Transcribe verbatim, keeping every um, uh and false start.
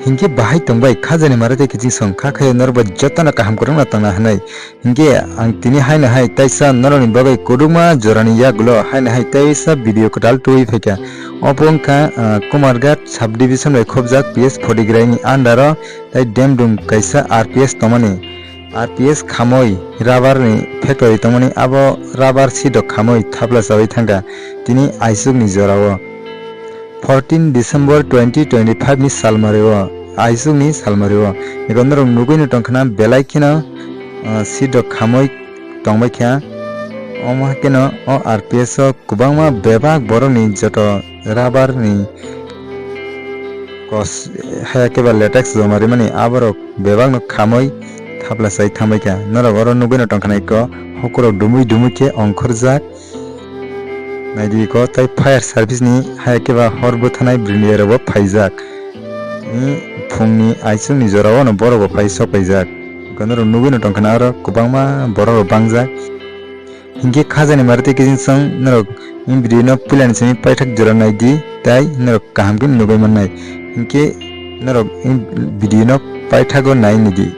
Hinkhe bahai tongbai khajani mara tei kiching song kha khayo norokbo jotono kaham kwrwngno tongna hwnwi. Hinkhe ang tini haino hai taisa norokni bagwi kwdwkma jorani yagulo haino hai taisa video kwtal twiwi phaikha. Obo wngkha, ah, Kumarghat subdivision bai khobjak P S Phodigraini under o tei Demdum kaisa R P S tongmani. R P S khamwi rubber ni factory tongmani, abo rubber sidok khamwi thapla chawi thangkha tini aisukni jorao. Fourteen December twenty twenty-five ni salmario, aisukni salmario. Eko norok nugwino tongkhana belai kheno, ah, sidok khamwi tongbaikha. Omo haikeno o R P S o kwbangma bebak borokni joto rubber ni kos, haya khe ba latex joma rimani aborok bebakno khamwi thapla sai thangbaikha. Norok oro nugwino tongkhana eko hukurok dumui dumui khe ongkhorjak. Naidi eko tei fire service ni haya khe ba hor bwthanai bwrwini rokbo phaijak. Ni phungni aisukni jorao no borokbo phai sok paijak. Eko norok nugwino tongkhana oro kwbangma borok rok bangjak. Hinkhe khajani mara tei kiching song norok in video no puilani simi paithak jora naidi tei norok kaham khe nugwi mannai. Hinkhe norok in video no paithago nai nidi.